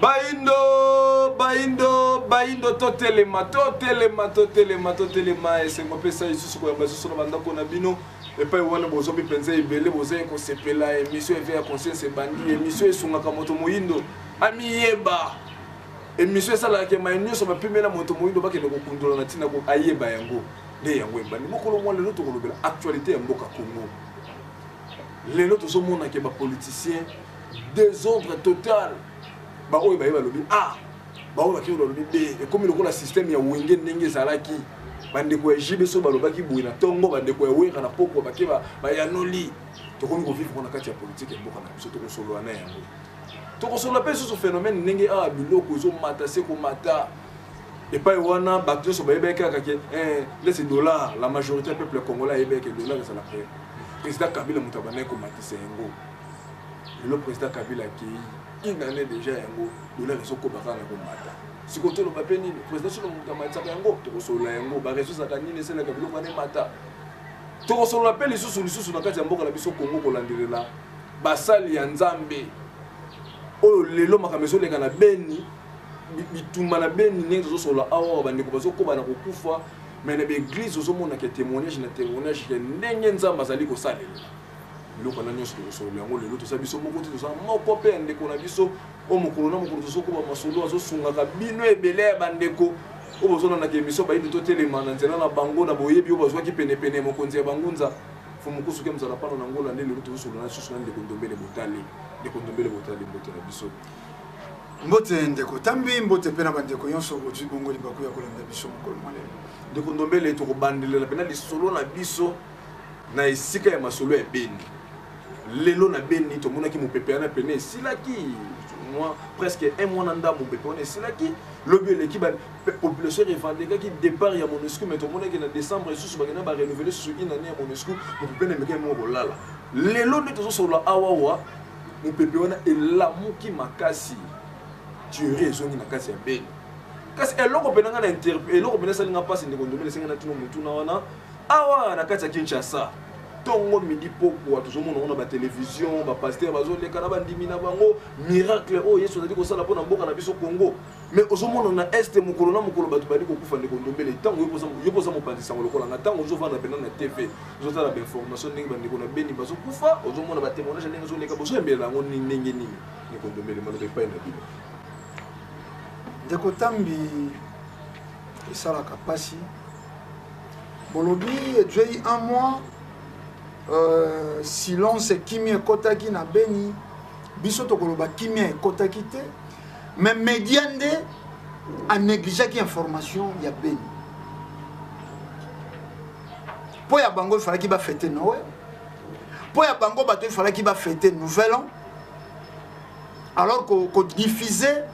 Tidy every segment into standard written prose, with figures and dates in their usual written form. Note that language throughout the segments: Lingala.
Bayindo, bayindo, bayindo, totelema, totelema, totelema, totelema. Esengo pesa lisusu koyamba lisusu na bandako na bino. Epai wana bozobi mpenza ebele, bozali kosepela. Emission Eveil ya Conscience ebandi. Emission esungaka moto moyindo amiyeba. Emission esalaka ke mai nyonso bapimela moto moyindo bakende kokundola na ntina ayeba yango. Nde yango ebandi. Mokolo mwa lelo tokolobela actualité ya mboka Congo. Lelo tozomona ke ba politiciens désordre total. Baoyo baye balobi A, baoyo bakei balobi B. Ekomi lokola système ya wenge ndenge ezalaki. Bandeko ya JB so balobaki boye na tongo, bandeko ya Wera na pokwa bake bayanoli. Tokomi kovivre na kati ya politique ya mboka na biso, tokosolola na yango. Tokosolola mpe lisusu phénomène ndenge awa biloko ezomata se komata. Epai wana bato nyonso bayebaki kaka ke lesi dollar, la majorité ya peuple congolais ayebaki ke dollar ezalaka président Kabila moto abandaki komatisa yango. Lelo président Kabila akei une année déjà, yango dollar ezokoba kaka na komata. Sikoyo toloba mpe nini? Président solo moto amatisaka yango, tokosolola yango. Bareseau ezalaka nini esalaka biloko wana emata? Tokosolola mpe lisusu lisusu na kati ya mboka na biso Congo, kolandelela basali ya Nzambe oyo lelo makambo ezoleka na Beni, bitumba na Beni ndenge tozosolola awa, bandeko bazokoba na kokufa. Mais na baeglise ozomona ke témoignage na témoignage ke ndenge Nzambe azali kosalela biloko wana nyonso. Tokosolola yango lelo. Toza biso moko te, toza moko mpe ya ndeko na biso oyo mokolo na mokolo tozokoba masolo, azosungaka bino ebele ya bandeko oyo bozonanaka émission Bayindi Totelema na nzela na bango, na boyebi oyo bazwaki penepene ya mokonzi ya bangunza Fumukusu ke mozala pano na ngola. Nde lelo tozosolola na susu na ndeko Ndombele Botale. Ndeko Ndombele Botale, mbote na biso. Mbote ndeko Tambi, mbote mpe na bandeko nyonso bozwi bongo libaku ya kolanda biso mokolo mwa lelo. Ndeko Ndombele, tokobandelela mpena lisolo na biso na esika ya masolo ya Beni. Lelo na Beni tomonaki mopepe wana pene esilaki moi presque un mois na ndambo, mopepe wana esilaki. Lobi eleki population revendikaki départ ya MONUSCO, mais tomonaki na décembre lisusu bakenda barenouveler susu une année ya MONUSCO. Mopepe na emekaki moko kolala. Lelo nde tozosolola awawa, mopepe wana elamuki makasi, tuerie ezongi na kati ya Beni. Kasi eloko mpena nga na eloko mpena esalinga mpasi, ndeko Ndombele, esenga na tino motuna wana. Awa na kati ya Kinshasa, ntongo, midi, pokwa, tozomona ngo na batelevizio, bapasteur bazoleka na bandimi na bango, miracle oyo Yesu azali kosala mpo na mboka na biso Congo. Mais ozomona na este mokolo na mokolo bato bali kokufa. Ndeko Ndombele, ntango yo mpoza mopanzi sango lokola nga, ntango ozovanda mpena na TV, ozotala bainformation ndenge bandeko na Beni bazokufa, ozomona batémoignage ndenge ezoleka, bozoyembelela yango ndenge nini? Ndeko Ndombele, maloba epai na bino. Ndeko Tambi, esalaka mpasi. Bolobi ezwei un mois, silence, kimia ekɔtaki na Beni. Biso tokoloba kimia ekɔtaki te, mais média nde anégligeaki information ya Beni. Mpo ya bango efalaki bafete Noël, mpo ya bango bato efalaki bafete Nouvel An, alors kodiffuser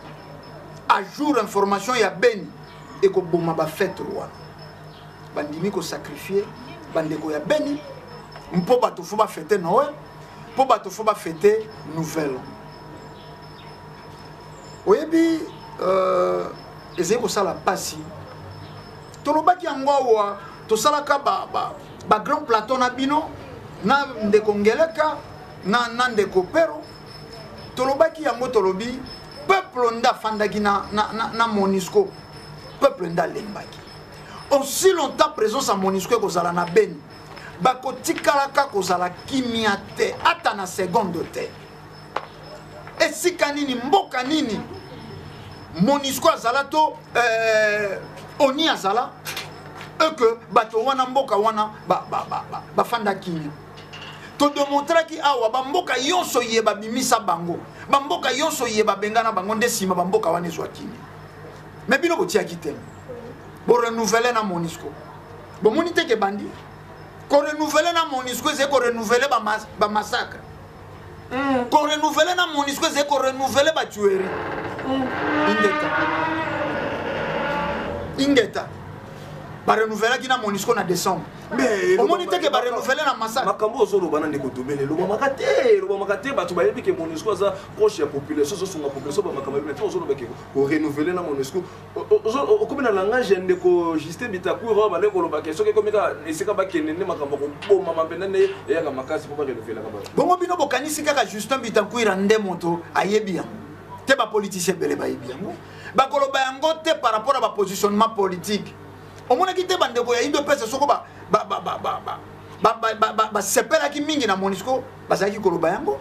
à jour information ya Beni ekoboma bafete wana. Bandimi kosacrifier bandeko ya Beni mpo bato fo bafete Noël, mpo bato fo bafete Nouvel An. Oyebi, ezali kosala mpasi. Tolobaki yango awa, tosalaka ba grand plateau na bino na ndeko Ngeleka na ndeko Pero. Tolobaki yango, tolobi peuple nde afandaki na MONUSCO, peuple nde alembaki. Aussi longtemps présence ya MONUSCO ekozala na Beni, bakotikalaka kozala kimia te, ata na seconde te. Esika nini, mboka nini MONUSCO azala to ONU azala eke bato wana, mboka wana bafanda kimia? Todemontraki awa, bamboka nyonso ye babimisa bango, bamboka nyonso ye babengana bango, nde nsima bamboka wana ezwa kimia. Mais bino botiaki te, borenouveler na MONUSCO. Bomoni te ke bandi korenouveler na MONUSCO ezali korenouveler bamassacre. Korenouveler na MONUSCO ezali korenouveler batuerie. Ingeta, ingeta. Barenouvelaki na MONUSCO na décembre. Omoni te ke barenouveler na massacre? Makambo ozoloba na ndeko Ndombele, elobamaka te, elobamaka te. Bato bayebi ke MONUSCO aza proche ya population, ezosunga population. Bamakambo yebi te. Ozoloba ke korenouveler na MONUSCO, okomi na langage ya ndeko Justin Bitakwira oyo bande koloba ke soki ekomi kaka esika bakende nde makambo kobomama mpenza nde eyaka makasi mpo barenouvelaka bato. Bongo bino bokanisi kaka Justin Bitakwira nde moto ayebi yango? Te, bapoliticien ebele bayebi yango, bakoloba yango te par rapport à bapositionnement politique. Omonaki te bandeko ya UDPS, soko basepelaki mingi na MONUSCO, bazalaki koloba yango,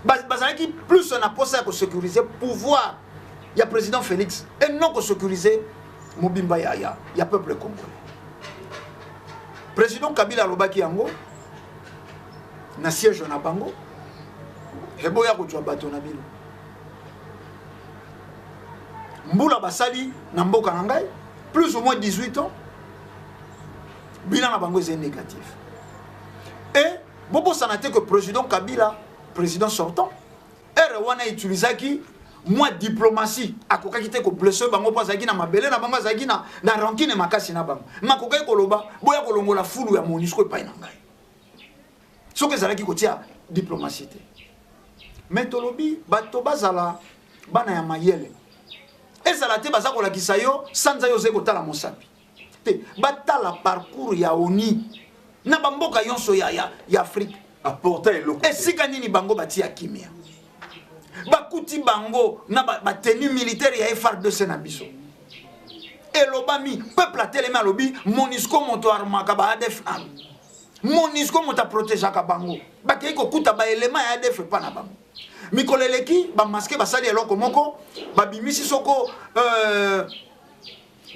bazalaki plus na posa ya kosécuriser pouvoir ya président Félix et non kosécuriser mobimba ya peuple congolais. Président Kabila alobaki yango na siège na bango: eboya kozwa bato na bino. Mbula basali na mboka na ngai plus ou moins 18 ans, bilan na bango eza négatif. Et bobosana te que président Kabila, président sortant, ere wana utilisaki mwa diplomatie. Akokaki te koblesser bango mpo azalaki na mabele na bango, azalaki na rancune makasi na bango. Ma akokaki koloba: boya kolongola fulu ya MONUSCO epai na ngai, soki ezalaki kotia diplomatie te. Mais tolobi bato bazala bana ya mayele. Ezala te baza kolakisa yo sanza, yo ozali kotala mosapi te. Batala parcours ya ONU na bamboka nyonso ya Afrique. Apporta eloko te. Esika nini bango batia kimia? Bakuti bango na batenue militaire ya FARDC na biso. Elobami, peuple atelemi, alobi MONUSCO moto armaka ba ADF na MONUSCO, moto aprotégeaka bango. Bakei kokuta baelema ya ADF epa na bango. Mikolo eleki, bamasqués basali eloko moko, babimisi soko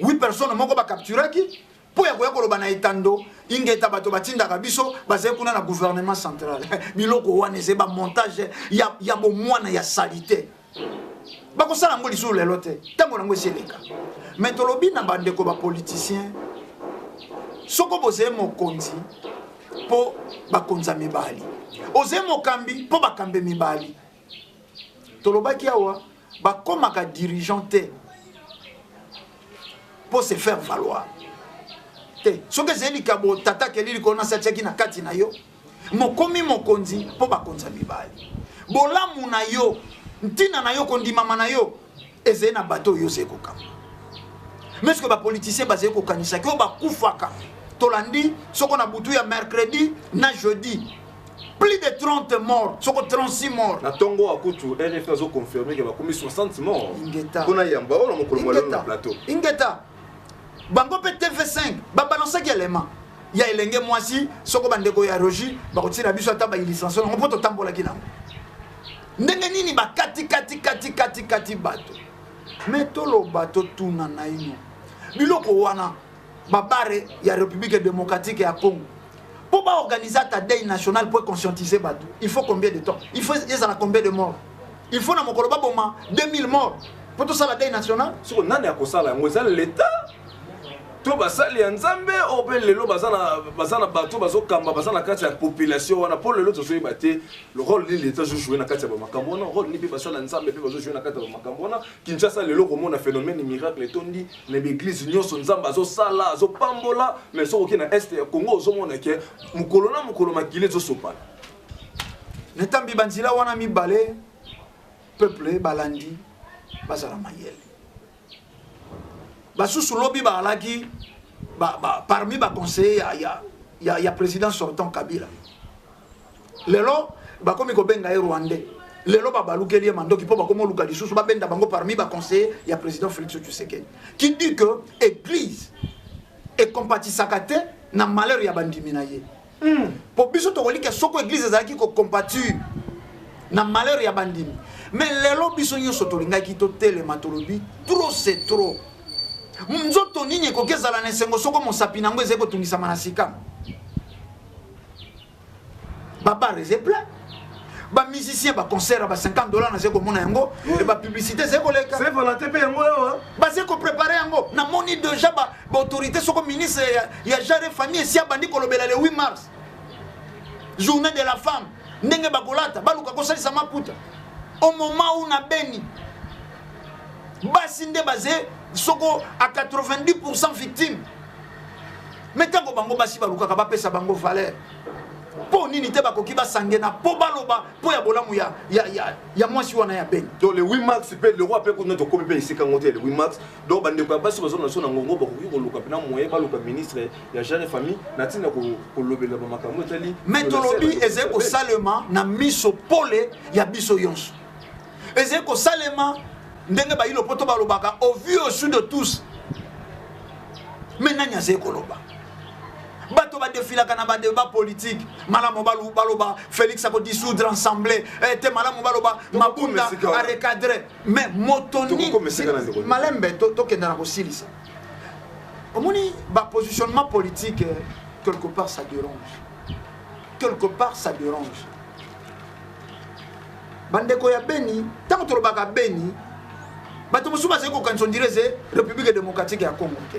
8 personnes moko bacapturaki mpo ya koya koloba na etando. Ingeta, bato batindaka biso bazali kuna na gouvernement central. Biloko wana ezali bamontage ya bomwana ya saleté. Bakosala yango lisusu lelo te, ntango nango esi eleka. Mais tolobi na bandeko bapoliticien: soko bozali mokonzi mpo bakonza mibali, ozali mokambi mpo bakambe mibali. Tolobaki awa, bakomaka dirigeant te mpo se faire valoir te. Soki ezali likabo tata akeli likolo na se atiaki na kati na yo, mokomi mokonzi mpo bakonza mibali. Bolamu na yo, ntina na yo, kondimama na yo ezali na bato oyo ozali kokamba. Mais ce que bapoliticien bazali kokanisaki, oyo bakufaka, tolandi soko na butu ya mercredi na jeudi, plus de 30 morts, soko 36 morts. Na ntongo akutu, RF azoconfirme ke bakomi 60 morts. Ingeta. Mpona yamba oyo na mokolo mwa lelo na plateau. Ingeta. Bango mpe TV5 babalansaki elema ya elenge mwasi. Soko bandeko ya rogi bakotina biso ata baillustration nango, mpo totambolaki nango ndenge nini bakati kati kati kati kati bato. Me toloba, totuna naino biloko wana, babare ya République démocratique ya Congo, mpo baorganiser ata deuil national mpo conscientiser bato, il faut combien de temps? Il faut ezala combien de morts? Il faut na mokolo baboma 2000 morts mpo tosala deuil national? Soko nani akosala yango? Eza leta to basali ya Nzambe oyo mpe lelo baza na bato bazokamba, baza na kati ya population wana? Mpo lelo tozoyeba te le rôle nini leta azojoue na kati ya bamakambo wana, rôle nini mpe basali ya Nzambe mpe bazojoue na kati ya bamakambo wana. Kinshasa lelo, komona phénomène miracle etondi na baeglise nyonso, Nzambe azosala, azopambola. Mais soki oki na Est ya Congo, ozomona ke mokolo na mokolo makili ezosopana. Netambi banzela wana mibale, peuple balandi bazala mayele. Basusu lobi bazalaki parmi baconseiller ya président sortant Kabila, lelo bakomi kobenga ye Rwandais. Lelo babalukeli ye mandoki mpo bakomi oluka lisusu babenda bango parmi baconseiller ya président Félix Tshisekedi. Qui dit que église ekompatisaka te na malheur ya bandimi na ye? Mpo biso tokolika, soko église ezalaki kocompatir na malheur ya bandimi, mais lelo biso nyonso tolingaki totelema, tolobi trop c'est trop. Nzoto nini ekoki ezala na esengo soko mosapi nango ezali kotungisama na sika? Babar eza plein, bamusicien, baconcert ya ba 50 $, nazali komona yango, e bapublicité ezali koleka. Saint Valentin mpe yango awa. Bazali koprépare yango. Namoni déjà baautorité, soko ministre ya genre et famille esi abandi kolobela le 8 mars, journée de la femme, ndenge bakolata, baluka kosalisa maputa, au moment où na Beni basi nde baze soko à 90 victime. Mais ntango bango basi balukaka bapesa bango valeur, mpo nini te bakoki basangena mpo baloba mpo ya bolamu ya mwasi wana ya Beni? Donc le 8 mars mpe, le roi mpe kuna, tokomi mpe esika yango te, le 8 mars. Donc bandeko ya basi bazona so na ngongo, bakoki koluka mpena moyen baluka ministre ya genre famille na ntina kolobela bamakambo etali. Mais tolobi ezali kosalema na miso pole ya biso nyonso. Ezali kosalema ndenge bayi lopoto balobaka au vu au su de tous. Mais nani azali koloba? Bato badefilaka na badeba politique, malamu baloba Félix akodissoudre ensemble eh, te malamu baloba Mabunda arecadre, mais moto nini malembe tokenda na kosilisa. Omoni bapositionnement politique, quelque part ça dérange, quelque part ça dérange. Bandeko ya Beni, ntango tolobaka Beni, bato mosusu bazali kokanisa on dirait eze République démocratique ya Congo te.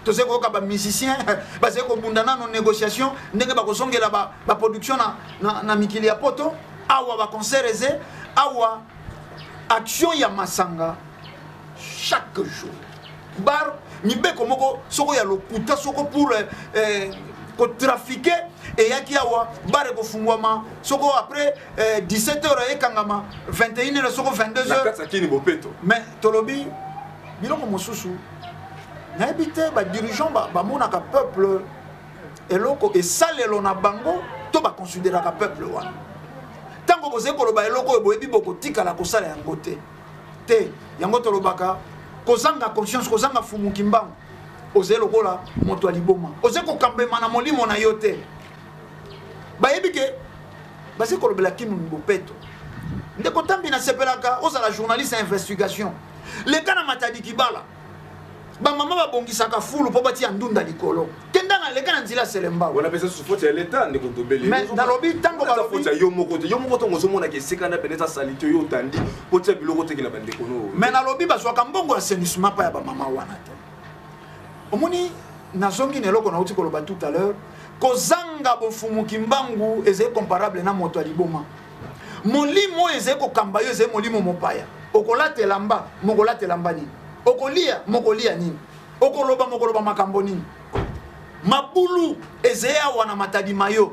Tozali koyoka bamusicien bazali kobunda nano négociation ndenge bakozongela baproduction na mikili ya poto. Awa baconcert eze awa, action ya masanga chaque jour, bar mibeko moko soko ya lokuta soko pour kotrafiquer eyaki awa. Bar ekofungwama soko après 17 heures, ekangama 21 heures, soko 22 heures. Kati ya Kin bopeto. Mais tolobi biloko mosusu, nayebi te badirigeant bamonaka peuple eloko esalelo na bango to baconsidéraka peuple wana. Ntango bozali koloba eloko oyo boyebi bokotikala kosala yango te te, yango tolobaka kozanga conscience, kozanga fumuki mbangu. Ozali lokola moto ya liboma, ozali kokambema na molimo na yo te. Bayebi ke bazali kolobela Kin bopeto. Ndeko Tambi, nasepelaka ozala journaliste ya investigation. Leka na Matadi Kibala, bamama babongisaka fulu mpo batia ndunda likolo. Kenda na leka na nzela Selembao. Wana pesa faute ya l'État, ndeko Ndombele. Mais nalobi ntango balobi faute ya yo moko te. Yo moko ntango ozomonaka esika na pene eza saleté, yo otandi po tia biloko otekela bandeko no. Mais nalobi bazwaka mbongo ya assainissement mpa ya bamama wana te. Omoni, nazongi na eloko nauti koloba tout à l'heure: kozanga bofumuki mbangu ezali comparable na moto ya liboma. Molimo oyo ezali kokamba yo ezali molimo mopaya. Okolata elamba, mokolata elamba nini? Okolia, mokolia nini? Okoloba, mokoloba makambo nini? Mabulu ezali awa na Matadi Mayo,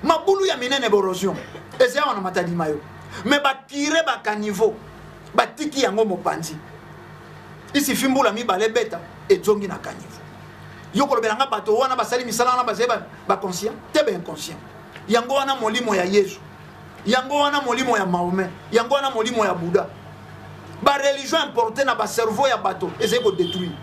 mabulu ya minene, baérosion ezali awa na Matadi Mayo, mais bacurer bacaniveau, batiki yango mopanzi. Isifi mbula mibale beta, ezongi na caniveau. Yo kolobelanga bato wana basali misala wana bazali baconscient te, bainconscient. Yango wana molimo ya Yesu, yango wana molimo ya Mahomet, yango wana molimo ya Bouddha, bareligion importé na bacerveau ya bato ezali kodétruire.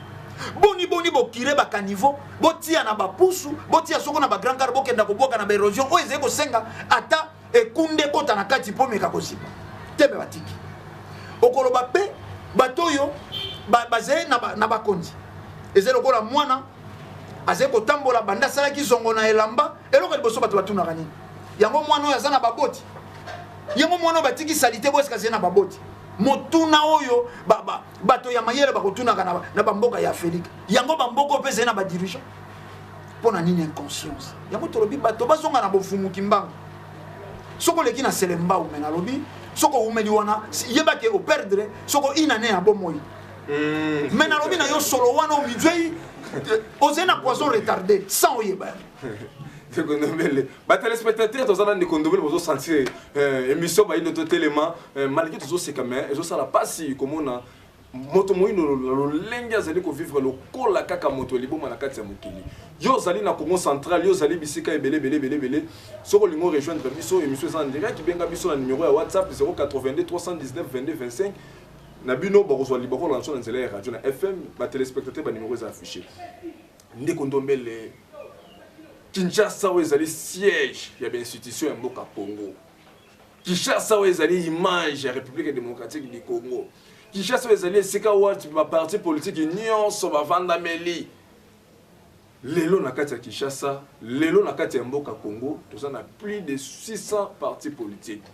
Boni boni bocurer bacaniveau, botia na bapusu, botia soko na bagrand car, bokenda kobwaka na baérosion oyo ezali kosenga ata ekunde ekota na kati mpo meka kozipa te. Me batiki okoloba mpe bato oyo bazali na bakonzi ezali lokola mwana azali kotambola banda asalaki zongo na elamba. Eloko liboso bato batunaka nini? Yango mwana oyo aza na baboti? Yango mwana oyo batiki saleté bo esika azali na baboti? Motuna oyo bato ya mayele bakotunaka na bamboka ya Afrika, yango bamboka oyo mpe ezali na badirigeant, mpo na nini inconscience? Yango tolobi bato bazonga na bofumuki mbangu. Soki oleki na Selembao, me nalobi soki owumeli wana, yebake operdre soko inane ya bomoi. Me nalobi na yo solo wana, omizwei ozali na poison retardé sans oyeba yango. Ndeko Ndombele, batéléspectateur, toza na ndeko Ndombele. Bozosentir émission Bayindo Totelema, malgré tozoseka, mais ezosala mpasi komona moto moyindo lolenge azali kovivre lokola kaka moto liboma na kati ya mokili. Yo ozali na Congo Central, yo ozali bisika ebele ebele ebele ebele. Soki olingi orejoindre biso, émission eza en direct, benga biso na numéro ya WhatsApp 082 319 22 25. Na bino bakozwa libako na biso na nzela ya radio na FM. Batéléspectateur, banuméro eza affiché. Ndeko Ndombele, Kinshasa oyo ezali siège ya bainstitution ya mboka Congo, Kinshasa oyo ezali image ya République démocratique du Congo, Kinshasa oyo ezali esika wati baparti politike nyonso bavandameli, lelo na kati ya Kinshasa, lelo na kati ya mboka Congo, toza na plus de 600 partis politiques.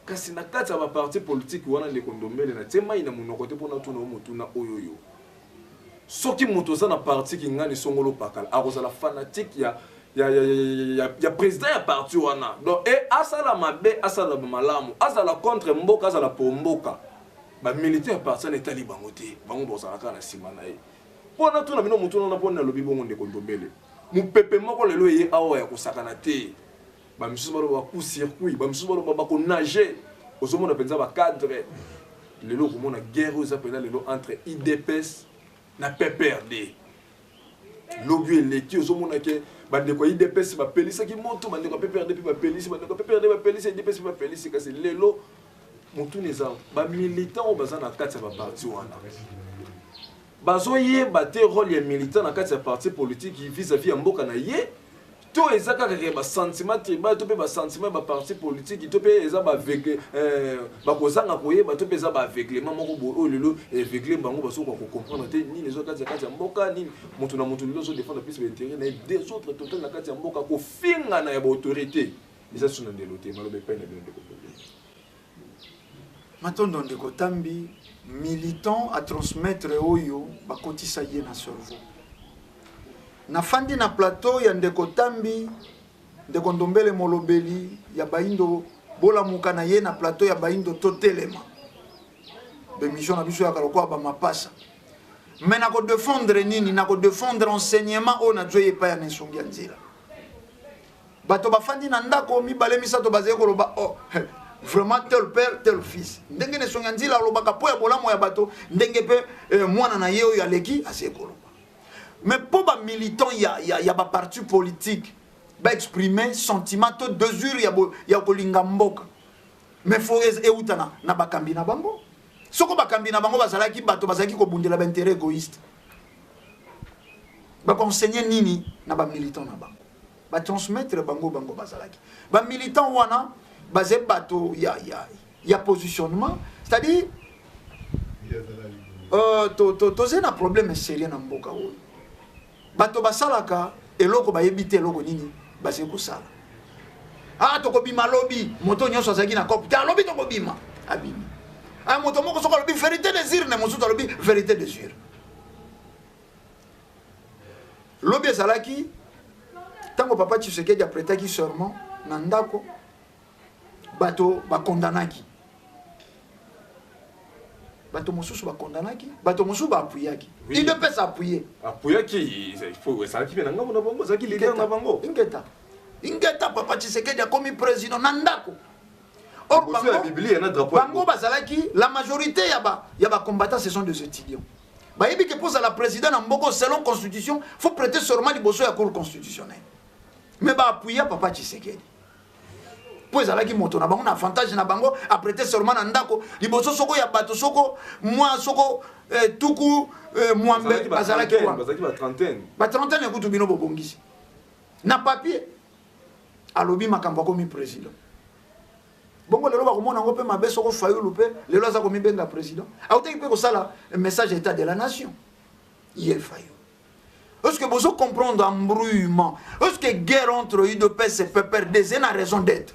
Kasi na kati ya baparti politike wana, ndeko Ndombele, natie mai na monoko te mpona tuna o motuna oyo oyo: soki moto oza na parti kingani songolo pakala, akozala fanatique ya président ya parti wana, donc e asala mabe, asala malamu, azala contre mboka, azala po mboka, bamilitaire ya parti wana etali bango te, bango bozala kaka na nsima na ye. Mpo na tuna bino motuna wana, mpo nalobi bongo, ndeko Ndombele, mopepe moko lelo eye awa ya kosakana te. Bamisusu baloba bacoup circuit, bamisusu baloba bakonage. Ozomona mpenza bacadre lelo, okomona guerre oyo eza mpenza lelo entre UDPS na PPRD. Lobi eleki, ozomona ke bandeko ya UDPS bapelisaki moto, bandeko ya PPRD mpe bapelisi, bandeko ya PPRD bapelisi, UDPS mpe bapelisi. Kasi lelo Motuna eza, bamilitant oyo baza na kati ya baparti wana bazoyeba te role ya militant na kati ya parti politique vis-à-vis ya mboka na ye, to eza kaka ke basentiment tribal to mpe basentiment ya baparti politique, to mpe eza bakozanga koyeba, to mpe eza baaveuglement moko boye oyo lelo aveugle bango, bazokoka kocomprendre te nini eza kati ya mboka, nini moto na moto lelo azodefendre plus baintérêt na ye, désordre total na kati ya mboka, kofingana ya baautorité eza so na ndelo te. Maloba epai na bino, ndeko Ndombele. Matondo, ndeko Tambi. Militant atransmettre oyo bakotisa ye na cerveau. Nafandi na plateau ya ndeko Tambi, ndeko Ndombele, molobeli ya Bayindo Bolamuka, na ye na plateau ya Bayindo Totelema. Bémission na biso yaka lokola bamapasa, mais nakodefendre nini? Nakodefendre enseignement oyo nazwi epai ya na esongi ya nzela. Bato bafandi na ndako mibale, misato, bazali koloba: "Oh, vraiment, tel père, tel fils." Ndenge na esongi ya nzela alobaka mpo ya bolamu ya bato, ndenge mpe mwana na ye oyo aleki azali koloba. Mais mpo bamilitant ya baparti politique baexprime sentiment to désir ya kolinga mboka, mais faut euta na bakambi na bango. Soko bakambi na bango bazalaki bato bazalaki kobundela baintérêt égoïste, bakoenseigner nini na bamilitant na bango? Batransmettre bango, bango bazalaki bamilitant wana, baze bato ya positionnement, c'est-à-dire toza na problème sérieux na mboka oyo. Bato basalaka eloko, bayebi te eloko nini bazali kosala. Ah, tokobima lobi, moto nyonso azalaki na cope te, alobi tokobima, abimi. Ah, moto moko soki alobi vérité des urnes, mosusu alobi vérité des urnes. Lobi ezalaki ntango papa Tshisekedi aprêtaki serment na ndako, bato bakondanaki, bato mosusu bakondanaki, bato mosusu baapuyaki. Oui. UDPS apuye. Apuyaki, ezalaki mpe na ngambo na bango, ezalaki leader na bango. Ingeta, ingeta. Papa Tshisekedi akomi président na ndako. Or Liboso ya Biblia na drapeau ya bango bazalaki la majorité ya bacombattants, ce sont des étudiants. Bayebi ke mpo ozala président na mboka, selon constitution, faut prêter serment liboso ya Cour constitutionnelle. Mais baapuya papa Tshisekedi mpo ezalaki moto na bango, na avantage na bango. Aprêter serment na ndako liboso soko ya bato soko mwa soko tuku mwambe bazalaki wana. Bazalaki ba trentaine. Batrentaine ekutu bino bobongisi na papier. Alobi makambo, akomi président. Bongo lelo bakomona yango mpe mabe soko Fayulu mpe lelo aza komibenga président, autaki mpe kosala message état de la nation, ye Fayulu. Est-ce que bozo comprendre embrouillement? Est-ce que guerre entre UDPS et PPRD c'est une raison d'être?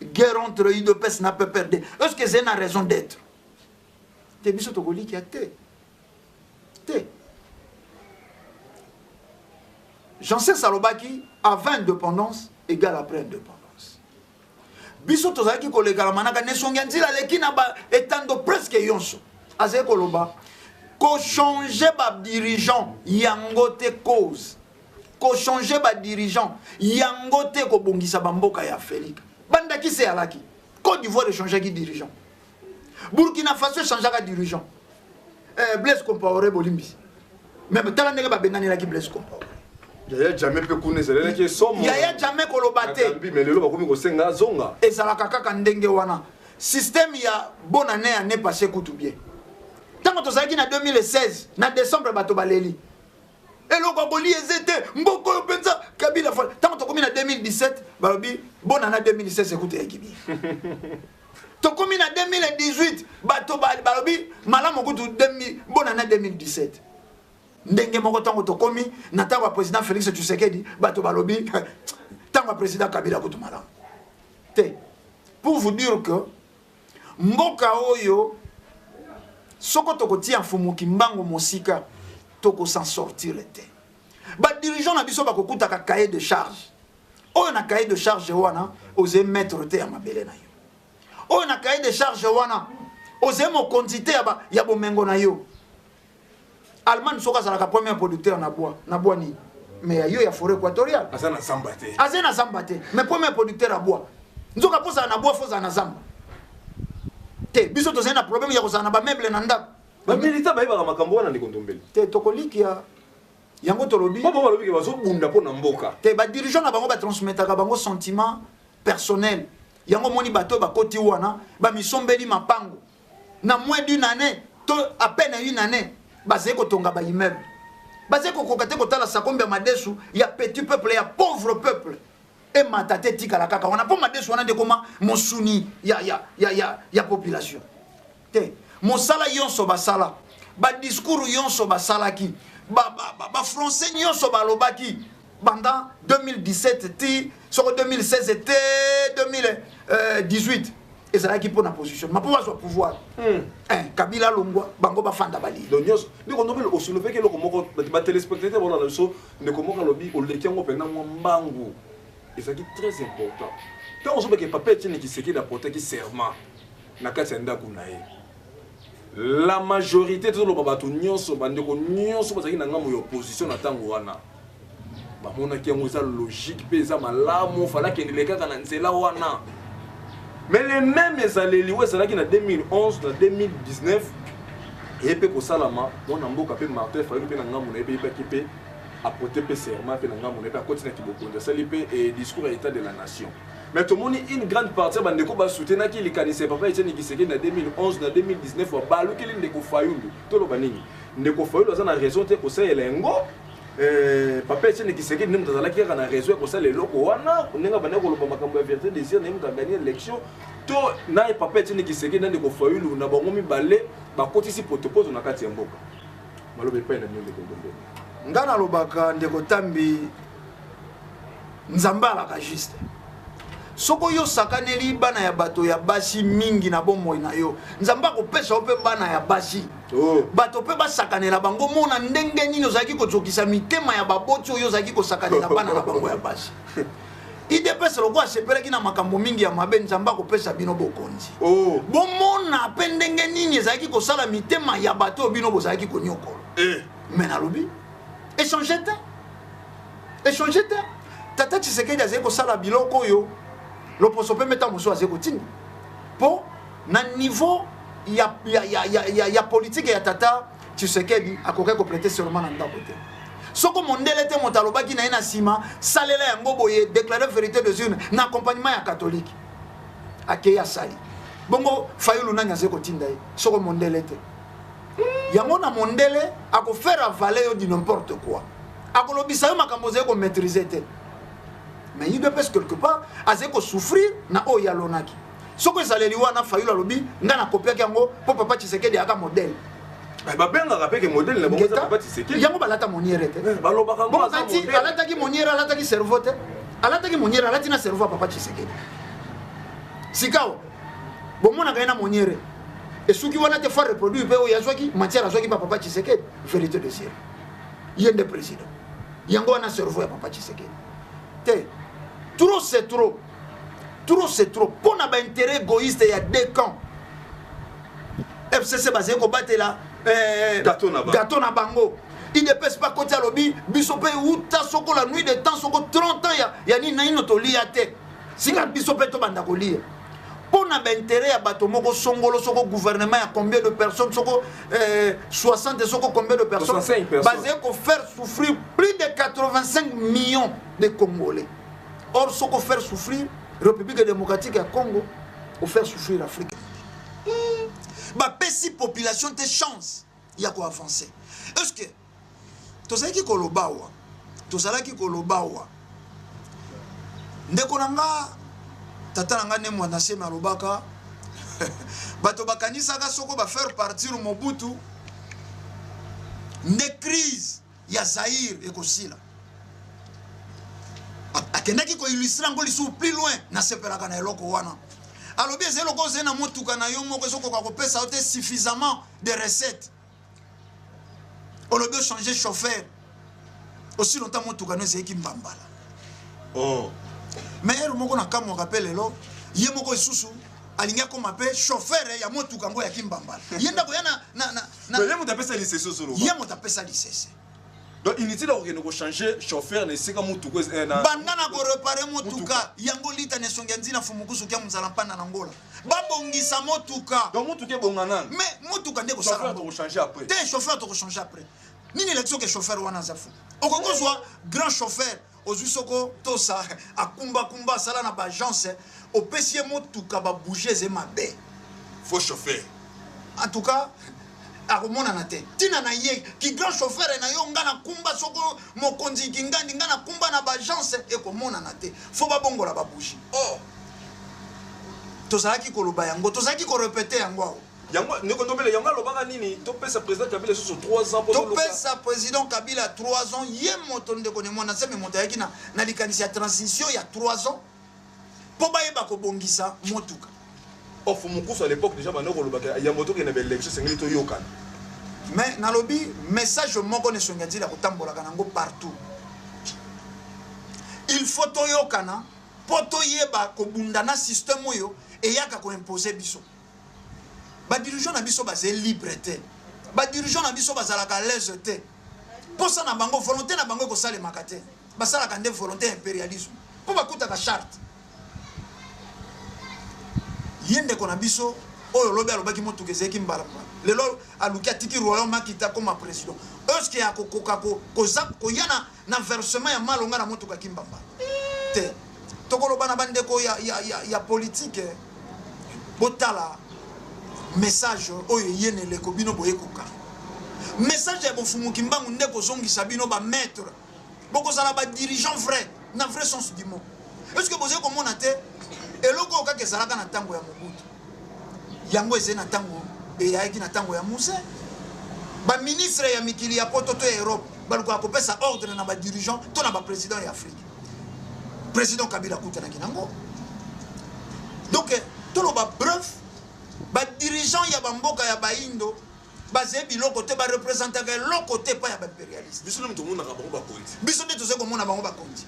Guerre entre UDPS na PPRD, est-ce que c'est une raison d'être? Te, biso tokolikia te, te. Janssen alobaki: avant indépendance égale après indépendance. Biso tozalaki kolekala manaka nesongi ya nzela, aleki na baetando presque nyonso, azali koloba kochange badirigeant yango te cause, kochange badirigeant yango te kobongisa bamboka ya Afrika. Bandakisi eyalaki Côte d'Ivoire echangeaki dirigeant, Burkina Faso echangeaka dirigeant, Blaise Compaoré, bolimbisi, mais tala ndenge babenganelaki Blaise Compaoré. Yaya Jammeh mpe kuna ezalelaki esomo. Yaya Jammeh koloba te. Mais lelo bakomi kosenga azonga. Ezalaka kaka ndenge wana, système ya bonne année, année passée kutu bien. Ntango tozalaki na 2016 na décembre, bato baleli eloko ya kolia eze te, mboka oyo mpenza Kabila. Ntango tokomi na 2017, balobi bonne année 2016 ekuta eyaki bien. Tokomi na 2018, bato balobi malamu kutu bonne année 2017. Ndenge moko ntango tokomi na ntango ya président Félix Tshisekedi, bato balobi ntango ya président Kabila kutu malamu te. Pour vous dire que mboka oyo, soko tokotia mfumuki mbango mosika, tokos'en sortir te. Badirigeant na biso bakokutaka cahier de charge oyo. Na cahier de charge wana, oze maître te ya mabele na yo. Oyo na cahier de charge wana, oze mokonzi te ya bomengo na yo. Allemagne soki azalaka premier producteur na bois, na bois nini? Mais ya yo ya forêt équatoriale. Aza na zamba te. Aza na zamba te, mais premier producteur ya bois. Nzoka mpo ozala na bois, faut ozala na zamba te. Biso tozali na problème ya kozala na bameuble na ndako. Bamilitant bayebaka makambo wana, ndeko Ndombele? Te, tokolikia yango, tolobi. Mpo bango balobiki bazobunda mpo na mboka. Te, badirigeant na bango batransmettaka bango sentiment personnel. Yango moni bato bakoti wana bamisombeli mapango na moins d'une année to à peine une année, bazali kotonga ba immeuble, bazali kokoka te kotala sakombi ya madesu ya petit peuple, ya pauvre peuple emata te, etikala kaka wana, mpo madesu wana nde koma mosuni ya population te. Mosala nyonso basala, badiscours nyonso basalaki, bafrançais nyonso balobaki pendant 2017 ti soko 2016 te 2018, ezalaki mpo na positionnement, mpo bazwa pouvoir. Kabila alongwa, bango bafanda balie. Donc nyonso, ndeko Nobel, osouleveki eloko moko, batéléspectateur bolanda biso. Ndeko moko alobi oleki yango mpenza mwa mbangu, ezalaki très important. Ntango ozobeke papa Etienne Tshisekedi aportaki serment na kati ya ndako na ye, la majorité, tozoloba bato nyonso, bandeko nyonso bazalaki na ngambo ya opposition na ntango wana, bamonaki yango eza logique mpe eza malamu, fala akendele kaka na nzela wana. Mais le même ezaleli oyo ezalaki na 2011, na 2019 eye mpe kosalama. Mwana mboka mpe Martin Fayulu mpe na ngambo na ye mpe yebaki mpe aporte mpe serment mpe na ngambo na ye, mpe akoti na kibokonzi, asali mpe discours ya état de la nation. Mais tomoni une grande partie ya bandeko basoutenaki likanisi ya papa Etienne Tshisekedi na 2011, na 2019 balukeli ndeko Fayulu. Toloba nini? Ndeko Fayulu aza na raison te kosalela yango? Papa Etienne Tshisekedi nde moto azalaki kaka na raison ya kosala eloko wana, ndenge abandaki koloba makambo ya vérité des urnes, na ye moto agagner élection, to na ye papa Etienne Tshisekedi na ndeko Fayulu na bango mibale bakotisi potopoto na kati ya mboka? Maloba epai na bino, ndeko Ndombele. Nga nalobaka, ndeko Tambi, Nzambe alaka juste. Soki oyo osakaneli bana ya bato ya basi mingi na bomoi na yo, Nzambe akopesa yo mpe bana ya basi. Bato mpe basakanela bango. Mona ndenge nini ozalaki kozokisa mitema ya baboti oyo ozalaki kosakanela bana na bango ya basi. UDPS lokola asepelaki na makambo mingi ya mabe, Nzambe akopesa bino bokonzi. Bomona mpe ndenge nini ezalaki kosala mitema ya bato oyo bino bozalaki konyokola. Me nalobi, échange te, échange te. Tata Tshisekedi azali kosala biloko oyo loposo mpe meta mosusu azali kotinda, mpo na niveau ya politique ya tata Tshisekedi, akokaki koprêter serment na ndako te. Soko mondele te moto alobaki na ye na nsima: salela yango boye, déclare vérité des urnes na accompagnement ya catholique. Akei, asali bongo. Fayulu, nani azali kotinda ye soko mondele te? Yango na mondele akofaire avaler yo du n'importe quoi, akolobisa yo makambo ozali komaîtrise te. Mais UDPS quelque part azali kosouffrir na oyo alonaki. Soki ezaleli wana, Fayulu alobi: nga nakopiaki yango mpo papa Tshisekedi ayaka modèle. Babengaka mpe ke modèle na bango eza papa Tshisekedi. Yango balata moniere te. Balobaka ngo. Bongo kati alataki moniere, alataki cerveau te. Alataki moniere, alati na cerveau ya papa Tshisekedi. Sikawa bomonaka ye na moniere, esuki wana te, fa reproduire mpe oyo azwaki matière, azwaki pa papa Tshisekedi, vérité de ciel. Ye nde président, yango wana cerveau ya papa Tshisekedi te. Trop c'est trop, trop c'est trop. Mpo na baintérêt égoïste ya deux camps, FCC bazali kobatela gâteau na bango. Gâteau na bango. UDPS mpe akoti, alobi: biso mpe uta soko la nuit de temps, soko 30 ans ya nini naino tolia te, sika biso mpe tobanda kolia. Mpo na baintérêt ya bato moko songolo, soko gouvernement ya combien de personnes, soko 60, soko combien de personnes, 65 personnes. Bazali kofaire souffrir plus de 85 millions de Congolais. Or soko faire souffrir République démocratique ya Congo, ofaire souffrir Afrique. Bapesi population te chance ya koavancer. Est ce que tozalaki koloba awa? Tozalaki koloba awa, ndeko na nga, tata na nga nde Mwanda Nsemi alobaka: bato bakanisaka soko bafaire partir Mobutu nde crise ya Zaire ekosila. Akendaki koillustrer yango lisusu plus loin. Nasepelaka na eloko wana. Alobi ezali lokola ozali na motuka na yo moko, ezokoka kopesa yo te suffisamment de recette. Olobi ochange chauffeur, aussi longtemps motuka no ezalaki mbambala. Mais ere moko nakamwaka mpe lelo, ye moko lisusu alingi akóma mpe chauffeur ya motuka yango yaki mbambala. Ye ndako ya na Ye moto apesa lisese, ozoloba. Ye moto apesa lisese. Donc inutile akokende kochanger chauffeur na esika motuka Banda na koréparer motuka yango, lita na esongi ya nzina fumukusu kia mozala mpanda na Ngola, babongisa motuka. Donc motuka ebonga nani? Mais motuka nde chauffeur kosala tokochange après. Te, chauffeur tokochange après nini? Elakisi oke chauffeur wana aza fu. Okoki kozwa grand chauffeur. Ozwi soko tosa akumbakumba, asala na baagence, opesi ye motuka, babougie eze mabe. Faux chauffeur. En tout cas akomonana te ntina na ye ki grand chauffeur na yo. Nga nakumba soko mokonzi kingandi, nga nakumba na baagence, ekomonana te. Fo babongola babougie. Oh. Tozalaki koloba yango, tozalaki korépéter yango awa. Yango, ndeko Ndombele, yango alobaka nini? Topesa président Kabila lisusu 3 ans mpo topesa président Kabila 3 ans. Ye moto, ndeko Ne Mwanda Nsemi, moto ayaki na likanisi ya transition ya 3 ans mpo bayeba kobongisa motuka. Of mokusu à l'époque déjà banda kolobaka yango, tokende baélection, esengeli toyokana. Mais nalobi message moko na esongi ya nzela kotambolaka nango partout: il faut toyokana mpo toyeba kobunda na système oyo eyaka koimpose biso. Badirigeant na biso bazali libre te, badirigeant na biso bazalaka à l'aise te. Mposa na bango, volonté na bango ekosalemaka te. Basalaka nde volonté ya impérialisme mpo bakutaka charte. Ye ndeko na biso oyo olobi, alobaki motuka ezalaki mbalambala, lelo aluki atiki royaume, akita akoma président. Est-ce akokoka koya na versement ya malonga na motuka kimbamba te? Tokoloba na bandeko ya politike, botala message oyo eye na eleko. Bino boyekoka message ya bofumuki mbangu nde kozongisa bino bamaître, bokozala badirigeant vrai na vrai sens du mot. Est ce que bozali komona te eloko oyo kaka ezalaka na ntango ya Mobutu, yango ezali na ntango eyayaki na ntango ya Mzee? Baministre ya mikili ya poto to ya Europe balukaka kopesa ordre na badirigeant to na baprésident ya Afrique. Président Kabila akutanaki nango. Donc toloba bref, badirigeant ya bamboka ya baindo bazali biloko te, barepresentaka eloko te epai ya baimpérialiste. Biso nde tomonaka bango bakonzi. Biso nde tozali komona bango bakonzi,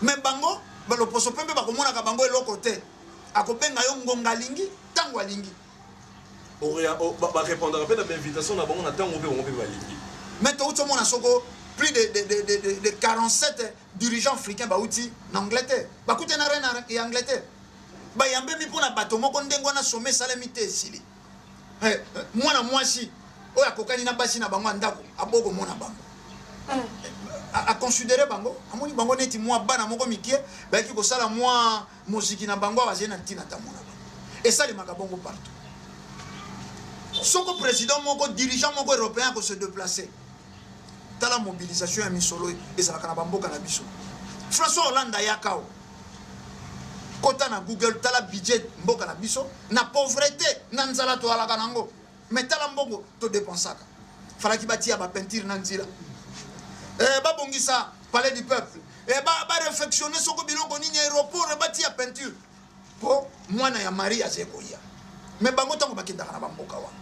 me bango baloposo pembe bakomonaka bango eloko te. Akobenga yo ngonga alingi, ntango alingi. Barépondaka mpe na bainvitation na bango na ntango mpe bango mpe balingi. Mais touti omona soko plus de 47 dirigeants africains bauti na Angleterre, bakuti na reine ya Angleterre, bayambemi mpona bato moko ndenge wana. Sommet esalemi te, esili. Mwana mwasi oyo akokani na basi na bango ya ndako, abokomona bango, aconsidérer bango, amoni bango neti mwa bana moko mike bayaki kosala mwa moziki na bango awa, azali na ntina tamona bango. Esalemaka bongo partout. Soko président moko, dirigeant moko européen akose déplacer, tala mobilisation ya misolo ezalaka na bamboka na biso. François Hollande ayaka o kota na Google, tala budget mboka na biso na pauvreté, na nzala toalaka nango, mais tala mbongo todépensaka. Falaki batia bapeinture na nzela, babongisa Palais du Peuple, baréfectionne soko biloko nini, aéroport batia peinture mpo mwana ya Marie aze koya. Me bango ntango bakendaka na bamboka wana,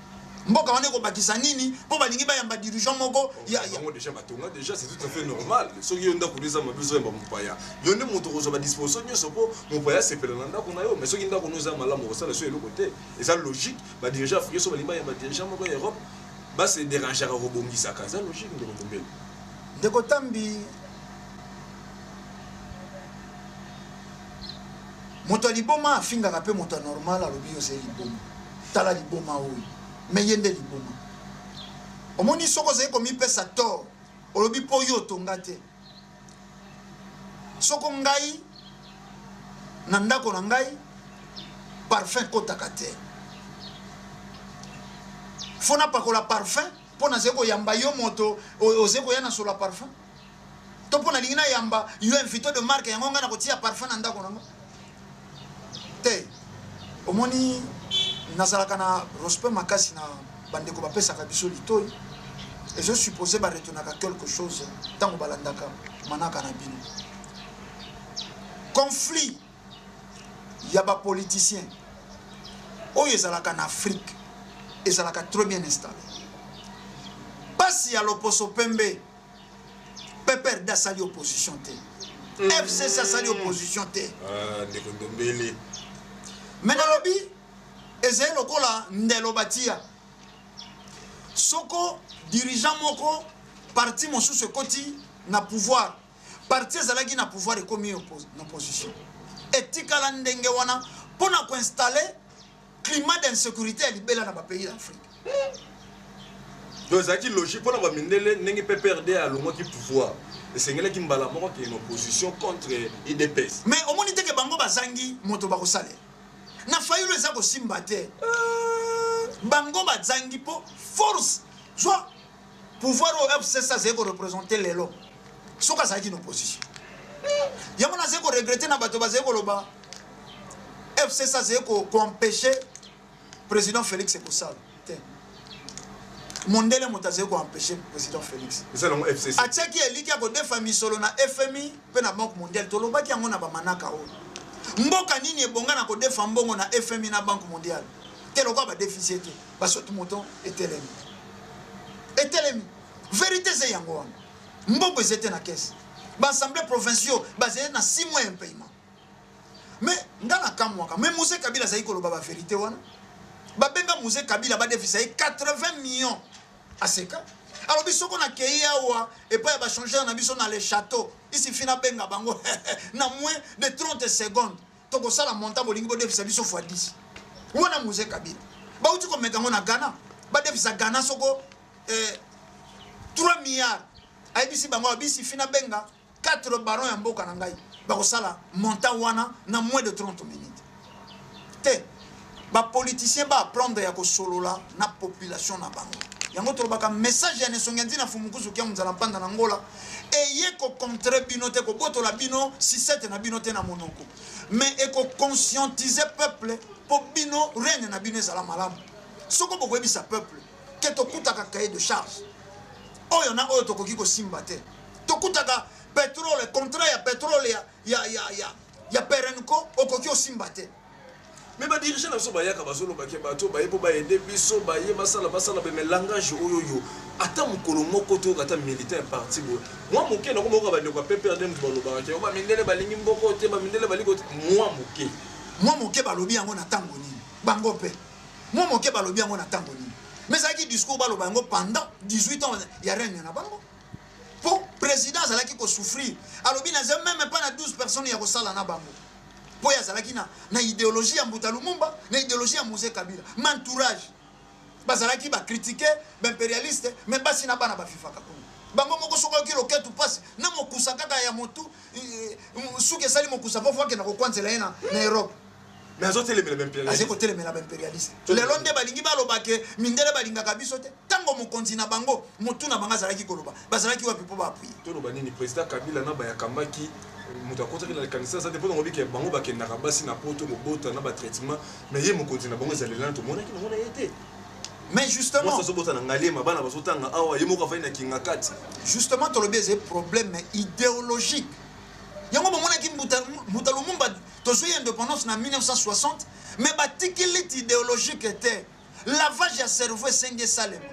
mboka wana ekobakisa nini mpo balingi bayamba dirigeant moko ya Bango déjà batonga déjà, c'est tout à fait normal. Soki yo ndako eza mabe, ozoyamba mopaya, yo nde moto okozwa badisposition nyonso mpo mopaya asepela na ndako na yo. Mais soki ndako no eza malamu, okosala so eloko te. Eza logique, badirigeant africain so balingi bayamba dirigeant moko ya Europe, base dérangeaka kobongisaka. Eza logique, ndeko Ndombele. Ndeko Tambi, moto ya liboma afingaka mpe moto ya normal, alobi: "Yo ozali liboma, tala liboma oyo." Me ye nde liboma. Omoni, soki ozali komipesa tort, olobi mpo yo otonga te. Soko ngai na ndako na ngai parfum ekotaka te, fo napakola parfum mpo nazali koyamba yo moto ozali koya na solo ya parfum, to mpo nalingi nayamba yo invité de marque, yango ngai nakotia parfum na ndako nango te. Omoni, nazalaka na respect makasi na bandeko bapesaka biso litoi. Ezosuppose baretenaka quelque chose ntango balandaka manaka na bino. Conflit ya bapoliticien oyo ezalaka na Afrique ezalaka très bien installé. Mpasi ya loposo pembe, PPRD asali opposition te, FCC asali opposition te. Ah, ndeko Ndombele. Me nalobi ezali lokola ndelo batia. Soko dirigeant moko, parti mosusu ekoti na pouvoir, parti ezalaki na pouvoir ekomi na opposition, etikala ndenge wana mpo na koinstaller climat d'insécurité ya libela na bapays d'Afrique. Donc ezalaki logique mpona bamindele ndenge PPRD alongwaki pouvoir. Esengelaki mbala moko akende na opposition contre UDPS. Mais omoni te ke bango bazangi moto bakosalela na Fayulu, eza kosimba te. Bango bazangi mpo force zwa pouvoir oyo FCC azali koreprésenter lelo. Soki azalaki na opposition, yango nazali koregretter na bato bazali koloba FCC azali koempêcher président Félix kosala te. Mondele moto azali koempêcher président Félix. Eza nango FCC. Atiaki eliki ya kodefa misolo na FMI mpe na Banque mondiale. Tolobaki yango na bamanaka oyo. Mboka nini ebonga na kodefa mbongo na FMI, na Banque mondiale te? Lokola badefisi te, basotu moto etelemi, etelemi. Vérité eza yango wana. Mbongo eza te na caisse. Baassemblée provinciaux bazali na 6 mois ya impayement. Mais nga na kamwaka, mais Mzee Kabila azali koloba bavérité wana. Babenga Mzee Kabila, badefisa ye 80 millions, aseka, alobi soko nakei awa epai ya bachangeur na biso na le château, isifi nabenga bango, na moins de 30 secondes tokosala montant bolingi bodefisa biso fois 10. Wana Mzee Kabila. Bauti komeka yango na Ghana, badefisa Ghana soko 3 milliards. Ayebisi bango, abisi nabenga 4 baron ya mboka na ngai, bakosala montant wana na moins de 30 minutes te. Bapoliticien baapprendre ya kosolola na population na bango. Yango tolobaka message ya Nesongi ya Ntina Fumukuzu Kia Nzala Mpanda na Ngola eye kocontrer bino te, kobotola bino sisete na bino te na monoko, mais ekoconscientiser peuple mpo bino règne na bino ezala malamu. Soko bokoyebisa peuple ke tokutaka cahier de charge oyo na oyo tokoki kosimba te, tokutaka pétrole, contrat ya pétrole ya Perenco okoki osimba te. Mais badirigeants na biso bayaka, bazolobaki bato baye mpo baaider biso, baye basala basala, mais langage oyo oyo ata mokolo moko toyoka ata militant ya parti boye mwa moke. Nakomoka bandeko ya PPRD, moto balobaka ke bamindele balingi mboko te, bamindele balingi te, mwa moke. Mwa moke balobi yango na ntango nini? Bango mpe mwa moke balobi yango na ntango nini? Mais ezalaki discours baloba yango pendant 18 ans ya règne na bango, mpo président azalaki kosouffrir. Alobi naza même pas na 12 personnes ya kosala na bango, mpo ye azalaki na idéologie ya Mbuta Lumumba, na idéologie ya Mzee Kabila. Ma entourage bazalaki bacritiquer baimpérialiste, mais basi na bana bafifaka kuna. Bango moko soki oyoki loketu mpasi na mokusa kaka ya motu, suki esali mokusa, mpo fo akenda kokwanzela ye na Europe. Mais azotelemela baimpérialiste. Aza kotelemela baimpérialiste. Lelo nde balingi baloba ke mindele balingaka biso te. Ntango mokonzi na bango, motu na bango azalaki koloba, bazalaki wapi mpo baappuyer? Toloba nini? Président Kabila na bayakambaki, moto akotaki na likanisi aza te, mpo nango bike bango bakendaka basi na poto kobota na batraitement, mais ye mokonzi na bango ezalela na tomonaki nango na ye te. Mais justement, mwasi azobota na Ngaliema, bana bazotanga awa, ye moko afai na Kinga Kati. Justement, tolobi ezali problème idéologique. Yango bomonaki Mbuta Lumumba, tozwi indépendance na 1960, mais batiki lutte idéologique te. Lavage ya cerveau esengi esalema.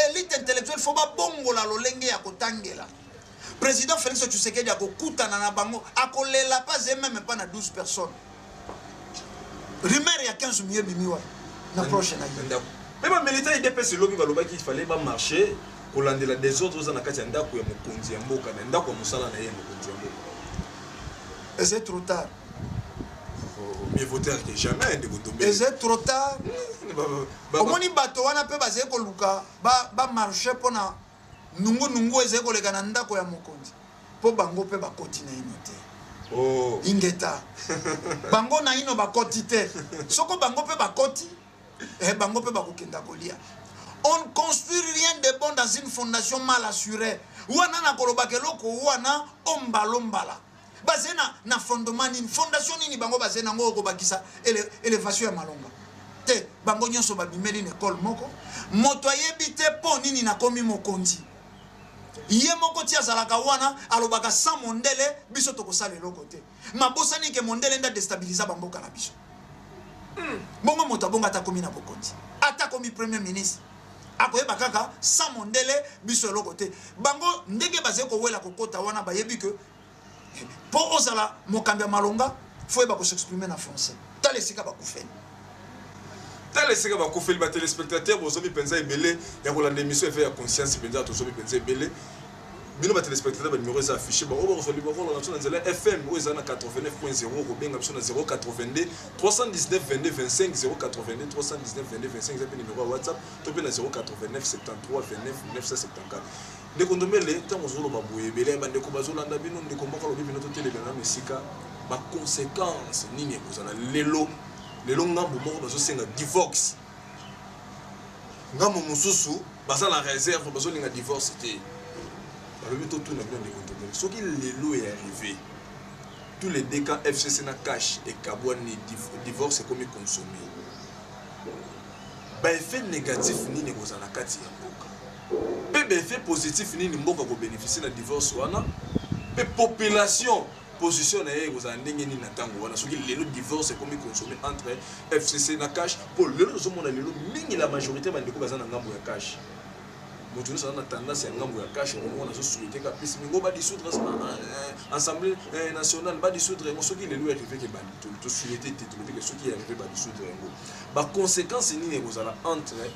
Élite intellectuelle fo babongola lolenge ya kotangela. Président Félix Tshisekedi akokutana na bango, akolela pas ye même pas na 12 personnes. Rumeur ya 15 millions bimi wapi na proche na ye? Mpe bamilitant UDPS elobi, balobaki il fallait bamarcher kolandela désordre oza na kati ya ndako ya mokonzi ya mboka, na ndako ya mosala na ye ya mokonzi ya mboka. Eza trop tard. Mieux vaut tard que jamais, ndeko Ndombe. Eza trop tard. Omoni bato wana mpe bazali koluka bamarcher mpona nungunungu ezali koleka na ndako ya mokonzi, mpo bango mpe bakoti na ino te. Oh. Ingeta, bango na ino bakoti te. Soko bango mpe bakoti, bango mpe bakokenda kolia. On ne construit rien de bon dans une fondation mal assurée. Wana na kolobaka eloko wana ombalombala, baze na fondement nini, fondation nini bango baze nango okobakisa élévation ya malonga te? Bango nyonso babimeli na ekole moko. Moto ayebi te mpo nini nakomi mokonzi. Ye moko ti azalaka wana, alobaka sans mondele biso tokosala eloko te. Mabosani ke mondele nde adéstabiliser bamboka na biso. Bongo moto abongo, ata akomi na bokonzi, ata akomi premier ministre, akoyeba kaka sans mondele biso eloko te. Bango ndenge bazali kowela kokota wana, bayebi ke mpo ozala mokambi ya malonga, fo yeba kos'exprimer na français. Tala esika bakufeli. Tala esika bakufeli. Batéléspectateur, bozomi mpenza ebele ya kolanda émission Éveil ya conscience. Mpenza tozomi mpenza ebele bino batéléspectateur. Banuméro eza affiché. Baoyo bakozwa libakolo na biso na nzela FM oyo eza na 89.0, kobenga biso na 082 319 22 25, 082 319 22 25, eza mpe numéro ya WhatsApp, to mpe na 089 73 29 974. Ndeko Ndombele, ntango ozoloba boye, ebele ya bandeko bazolanda bino. Ndeko moko alobi bino totelemela nano esika baconséquence nini ekozala lelo. Lelo ngambo moko bazosenga divorce, ngambo mosusu baza na réserve, bazolinga divorce te. Balobi totuna bino, ndeko Ndombele, soki lelo e arrivé tous les deux cas, FCC na CACH ekabwani, divorce ekomi consommé, baeffet négatif nini ekozala na kati ya mboka, mpe baeffet positif nini mboka kobénéficie na divorce wana, mpe population position na ye ekozala ndenge nini na ntango wana, soki lelo divorce ekomi consommé entre FCC na CACH? Mpo lelo tozomona lelo mingi, la majorité bandeko baza na ngambo ya CACH. Moto nyonso aza na tendance ya ngambo ya CACH. Okomona azosouhaite ka pesi mingo badissoudre Assemblée nationale, badissoudre yango. Soki lelo arrivé ke tosouhaite te, tolobi ke soki arrivé badissoudre yango, baconséquence nini ekozala entre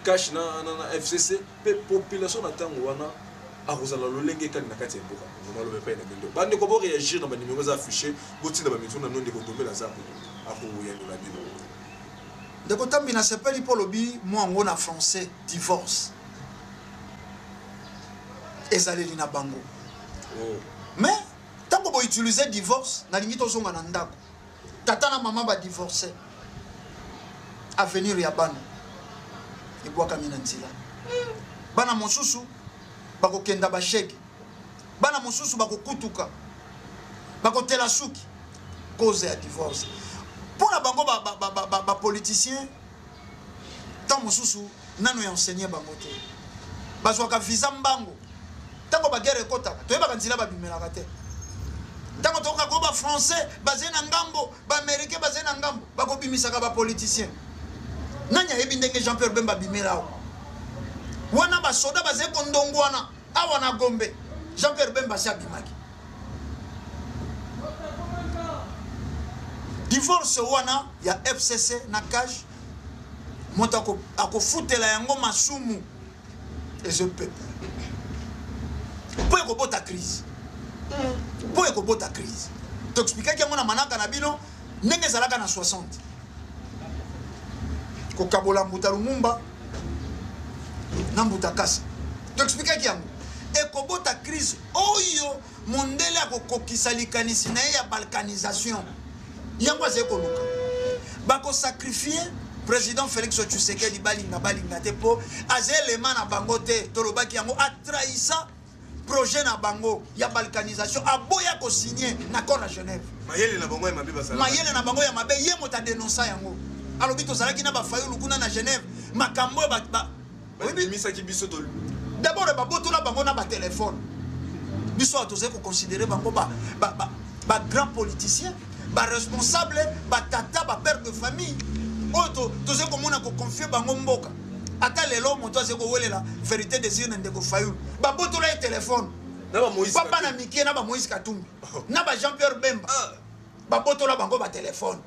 CACH na FCC, mpe population na ntango wana akozala lolenge kani na kati ya mboka Kongo? Maloba epai na bino, bandeko, boréagir na banimero eza affiché, botinda bamituna no. Ndeko Ndombele aza akoyanola bino. Ndeko Tambi, nasepeli mpo olobi mwa yango na français. Divorce ezaleli na bango. Mais ntango boutilize divorce, nalingi tozonga na ndako. Tata na mama badivorce, avenir ya bana ebwakami na nzela. Bana mosusu bakokenda bashege, bana mosusu bakokutuka, bakotela suki, cause ya divorce. Mpo na bango bapoliticien, ntango mosusu nano ya enseigné bango te, bazwaka visa mbango. Ntango baguerre ekɔtaka, toyebaka nzela babimelaka te. Ntango tokokaka ko bafrançais bazali na ngambo, baaméricain bazali na ngambo, bakobimisaka bapoliticien. Nani ayebi ndenge Jean Pierre Bemba abimela awa wana? Basoda bazali kondongwana awa na Gombe, Jean Pierre Bemba asi abimaki. Divorce wana ya FCC na CACH, moto akofutela yango masumu eza peuple, mpo ekobota crise, mpo ekobota crise. Toexplikaki yango na manaka na bino ndenge ezalaka na 60, kokabola mbuta Lumumba na mbuta Kasa. Toexplikaki yango, ekobota crise oyo mondele akokokisa likanisi na ye ya balkanisation. Yango azali koluka, bakosacrifie président Félix Tshisekedi, balinga balinga te, mpo aza elema na bango te. Tolobaki yango, atrahisa projet na bango ya balkanisation, aboya kosigne na accord ya Genève. Mayele na bango ya mabe bazala. Mayele na bango ya mabe, ye moto adenonsa yango. Alobi tozalaki na bafayulu kuna na Genève, makambo oyo babimisaki biso to. D'abord babotola bango na batelefone. Biso awa tozali koconsidere bango bagrand politicien, baresponsable, batata, bapère de famille oyo tozali komona koconfie bango mboka. Ata lelo moto azali kowelela vérité des urnes, ndeko Fayulu, babotola ye telefone. Na bamoïse. Pa bana mike na bamoïse Katumbi na ba Jean Pierre Bemba, babotola bango batelefone.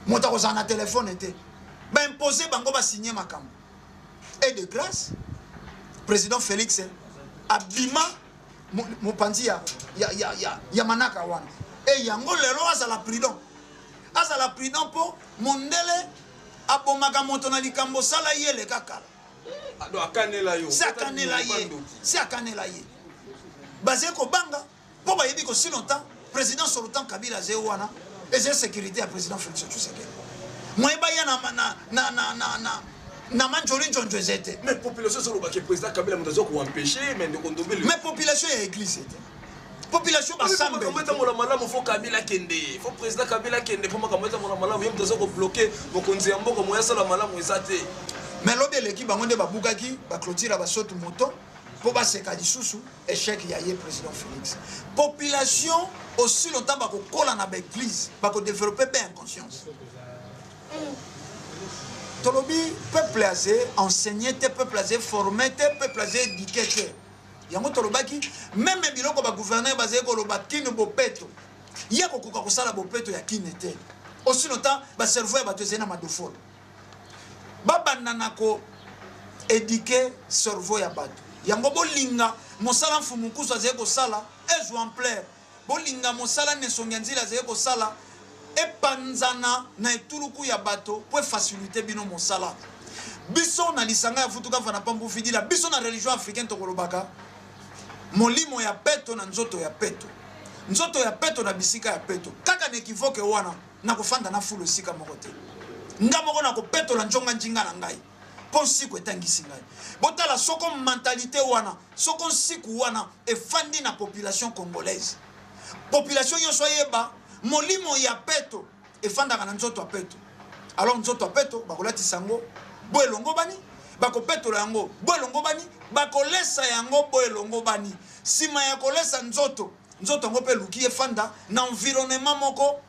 Moto akozala na telefone te, baimpose bango basigne makambo. Et de grâce, président Félix abima mopanzi ya manaka wana. E yango lelo azala prudent, azala prudent, mpo mondele abomaka moto na likambo osala ye eleka kala. Ah, donc akanela yo. Se akanela ye, se akanela ye. Bazali kobanga mpo bayebi kosi longtemps président sortant Kabila azali wana, ezali sécurité ya président Félix Tshisekedi. Moye baya na manjoli njonjo eza te. Mais population ezolobaki président Kabila moto aza koempêche. Mais ndeko Ndombele, mais population ya église te, population makambo basambeli. Etambola malamu, faut Kabila akende, faut président Kabila akende mpo makambo etambola malamu. Ye moto aza kobloke mokonzi ya mboka, moye asala malamu eza te. Mais lobi eleki, bango nde babukaki baclôture ya basotu moto mpo baseka lisusu échec ya ye président Félix. Population, aussi longtemps bakokola na baéglise, bakodéveloppe bien conscience. Tolobi peuple aze enseigné te, peuple aze formé te, peuple aze éduqué te. Yango tolobaki même biloko bagouverneur bazali koloba kini bopeto, ye akokoka kosala bopeto ya kini te aussi longtemps bacerveau ya bato ezali na madofolo. Babanda na koéduquer cerveau ya bato. Yango bolinga mosala mfumu nkusu azali kosala ezwa ampleur, bolinga mosala nesongi ya nzela azali kosala epanzana na etuluku ya bato mpo efacilite bino mosala. Biso na lisanga ya Vutuka Fana Pambu Fidila, biso na religion africaine tokolobaka molimo ya peto na nzoto ya peto, nzoto ya peto na bisika ya peto. Kaka na ekivoke wana nakofanda na fulu esika moko te, nga moko nakopetola njonga njinga na ngai mpo nsiku etangisi ngai. Botala soko mentalite wana, soko nsiku wana efandi na population congolaise, population nyonso ayeba molimo ya peto efandaka na nzoto ya peto. Alors nzoto ya peto bakolatisa yango bo elongobani, bakopetola yango bo elongobani, bakolesa yango bo elongobani. Nsima ya kolesa nzoto, nzoto yango mpe eluki efanda na environnement moko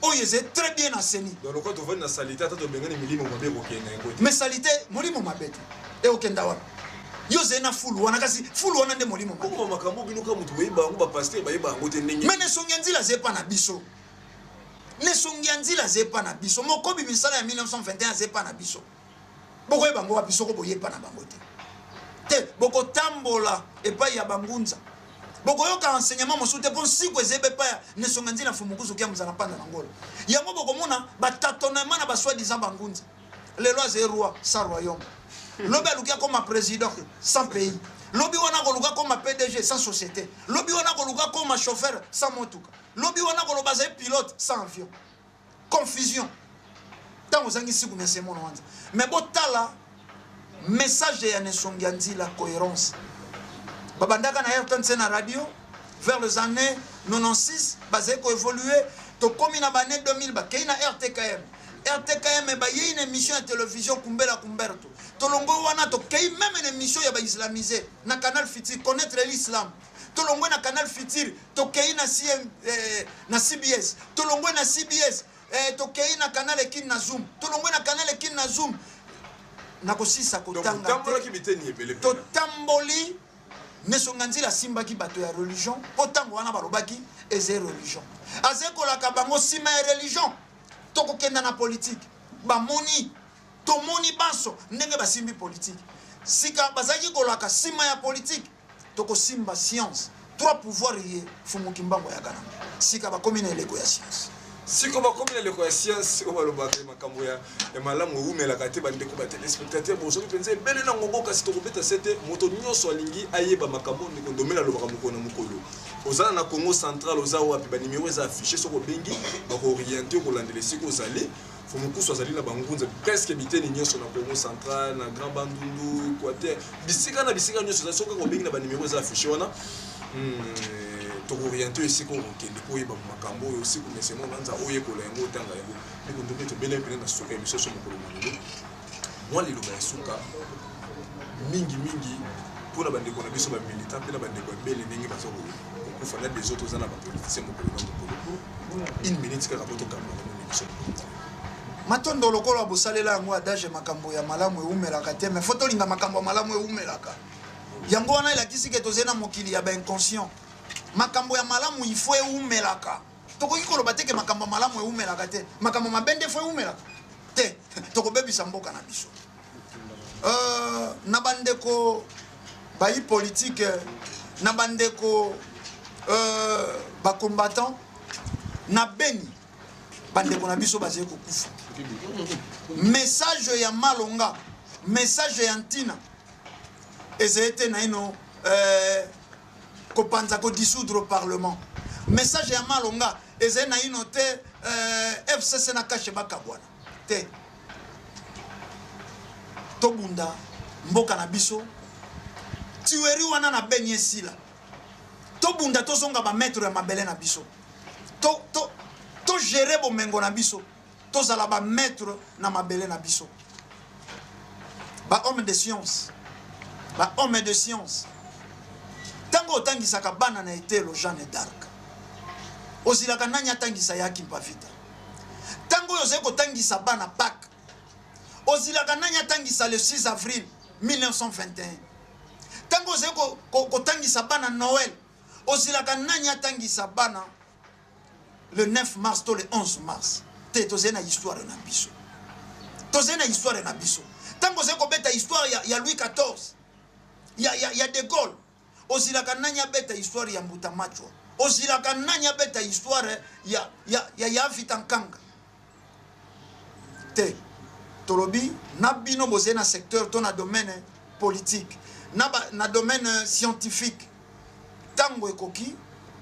oyo ezali très bien assaini. Donc lokola tovandi na salite, ata tobengani milimo mabe ekokende yango te. Mais salite, molimo mabe te ekokenda wapi? Yo ozali na fulu wana, kasi fulu wana nde molimo mabe. Kokoma makambo bino kaka moto boyeba yango, bapasteur bayeba yango te ndenge. Mais na esongi ya nzila aza epa na biso, na esongi ya nzila aza epa na biso, mokobi misala ya 1921 aza epa na biso. Bokoyeba yango wapi soko boyepa na bango te? Te, bokotambola epai ya bangunza, bokoyoka enseignement mosusu te, mpo nsiku ezebe epai ya nesonga nzila mfumukuzu kia mozala mpanda na ngolo. Yango bokomona batatonement na basoi-disant bangunza. Lelo azali roi sans royaume, lobi aluki akoma président sans pays, lobi wana akoluka akoma PDG sans société, lobi wana akoluka akoma chauffeur sans motuka, lobi wana akoloba azali pilote sans avion. Confusion ntango ozangi siku na semono wanza. Mais botala message ya Nesongi ya nzila, cohérence. Babandaka na RTNC na radio vers les années 96, bazali koévolue, tokomi na baannée 2000, bakei na RTKM. RTKM bayei na émission ya télévision Kumbela Kumberto. Tolongo wana tokei même na émission ya baislamisé na Canal Futur, connaître l'islam. Tolongwe na Canal Futur, tokei na, CM, na CBS. Tolongwe na CBS, tokei na Canal Ekin na Zoom. Tolongwe na Canal Ekin na Zoom. Nakosisa kotanga te. Totamboli Nesonga nzila asimbaki bato ya religion, mpo ntango wana balobaki eza religion, azekolaka bango nsima ya religion tokokenda na politike. Bamoni, tomoni banso ndenge basimbi politike. Sika bazalaki kolaka nsima ya politike tokosimba science. Trois pouvoirs ye Fumu Kimbangu ayaka nango. Sika bakomi na eleko ya science. Siko bakomi na eleko ya science oyo balobaka makambo ya malamu ewumelaka te. Bandeko ba téléspectateur, bozali mpenza ebele na ngongo, kasi tokobeta se te. Moto nyonso alingi ayeba makambo ndeko Ndomela alobaka mokolo na mokolo. Ozala na Congo Central, oza wapi, banimero eza affiché, soki obengi bakooriente, okolandela esika ozali. Fumukusu azali na bangunza presque biteni nyonso na Congo Central, na Grand Bandundu, Équateur, bisika na bisika nyonso ezali. Soki obengi na banimero eza affiché wana, tokooriente esika okokende mpo oyeba makambo oyo siku mesemo nanza oyekola yango, otanga yango. Ndeko Ndombe, tobelemi pene na suka ya émission so mokolo molelo. Mwa liloba ya suka mingimingi mpona bandeko na biso bamilitant mpe na bandeko ebele ndenge baza kokufa na des autres, oza na bapoliticien mokolo na mokolo. Une minute kaka po tokamba na émission. Matondo lokola bosalela yango adage, makambo ya malamu ewumelaka te. Mais faut tolinga makambo ya malamu ewumelaka. Yango wana elakisi ke tozali na mokili ya bainconscient. Makambo ya malamu ifo ewumelaka. Tokoki koloba te ke makambo ya malamu ewumelaka te, makambo mabe nde fo ewumelaka te. Tokobebisa mboka na biso. Na bandeko bayi politike, na bandeko bacombattant na Beni, bandeko na biso bazali kokufa, message ya malonga, message ya ntina ezali te naino kopanza, kodissoudre parlement. Message ya malonga ezali naino te FCC na CACH bakabwana te. Tobunda mboka na biso, tuerie wana na Beni esila. Tobunda, tozonga bamaître ya mabele na biso, togérer bomengo na biso, tozala bamaître na mabele na biso. Bahomme de science, bahomme de science, ntango otangisaka bana na etelo Jeanne d'Arc, ozilaka nani atangisa ya Kimpa Vita? Ntango oyo ozali kotangisa bana Pâques, ozilaka nani atangisa le 6 avril 1921? Ntango ozali kotangisa bana Noël, ozilaka nani atangisa bana le 9 mars to le 11 mars? Te, tozali na histoire na biso, tozali na histoire na biso. Ntango ozali kobeta histoire ya Louis XIV, ya de Gaulle, ozilaka nani abeta histoire ya Mbuta Machwa? Ozilaka nani abeta histoire ya Vita Nkanga? Te. Tolobi na bino bozali na secteur to na domaine politique, na domaine scientifique. Tango ekoki,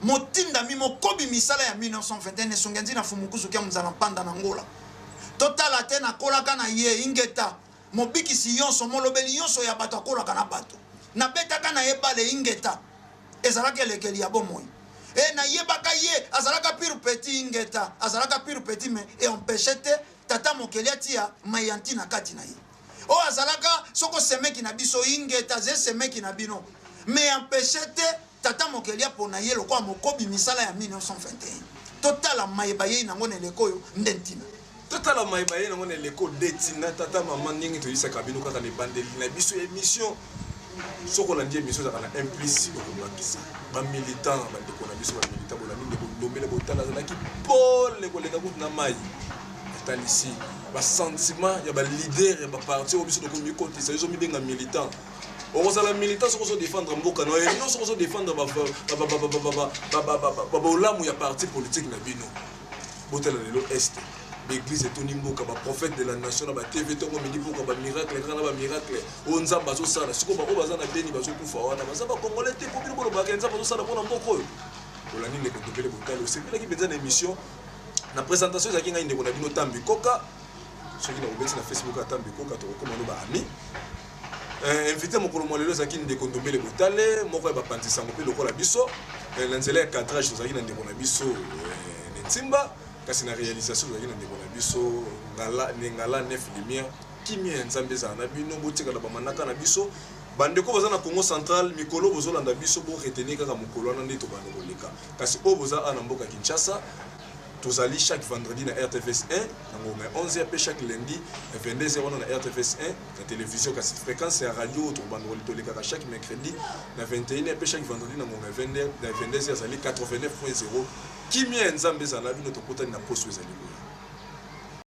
motindami mokobi misala ya 1921 esongi nzina Fumukusu kia mzala mpanda na Angola. Totala te nakolaka na ye ingeta mobikisi yonso molobeli yonso ya bato akolaka na bato. Nabetaka na ye bale ingeta ezalaka elekeli ya bomoi. E nayebaka ye azalaka pire petit ingeta azalaka pire petit mais e empêche te tata mokeli atia mai ya ntina kati na ye. Oyo azalaka soko semeki na biso ingeta ze semeki na bino mais empêche te tata mokeli apona ye lokola mokobi misala ya 1921. Totala maye bayei nango na eleko oyo nde ntina. Totala maye bayei nango na eleko nde ntina. Tata mama, ndenge toyisaka bino kaka na ebandeli na biso émission, soki olandi émission ezalaka na 1 plus okobakisa bamilitant, bandeko na biso bamilitant. Bolandi ndeko Ndombele Botala, azalaki pole koleka kutu na mai, atalisi basentiment ya baleader ya baparti oyo biso tokomi kotisa. Yo ozomibenga militant, okozala militant soki ozodefendre mboka na yo, non soki ozodefendre bolamu ya parti politique na bino. Botala lelo est baeglise etondi mboka, baprophète de la nation na batv ntongo midi mboka, bamiracle kaka na bamiracle oyo Nzambe azosala. Sikoyo bango baza na Beni, bazokufa wana, baza bacongolais te? Po bino bolobaka Nzambe azosala mpona mboka oyo. Olandi ndeko Ndombele Botali, osepelaki mpenza na émission. Na présentation ezalaki ngai ndeko na bino Tambi Koka. Soki nakobeti na Facebook ya Tambi Koka, tokokóma no baami. Invité mokolo mwa lelo ezalaki ndeko Ndombele Botale, moko ya bapanzi sango mpe lokola biso. Na nzela ya cadrage tozalaki na ndeko na biso Ntimba, kasi na réalisation tozalaki na ndeko na biso Ngala Ngala Nef Lumière. Kimia ya Nzambe ezala na bino. Botikala bamanaka na biso. Bandeko baza na Congo Central, mikolo bozolanda biso, boretenir kaka mokolo wana nde tobanda koleka. Kasi oyo boza awa na mboka Kinshasa, tozali chaque vendredi na RTVS 1 na ngonga ya 11, mpe chaque lundi na 22h wana na RTVS 1 na télévision. Kasi fréquence ya radio oyo tokobanda tolekaka chaque mercredi na 21h mpe chaque vendredi na ngonga ya 22h, ezali 89.0. Kimia ya Nzambe ezala na bino. Tokutani na poso ezali koya.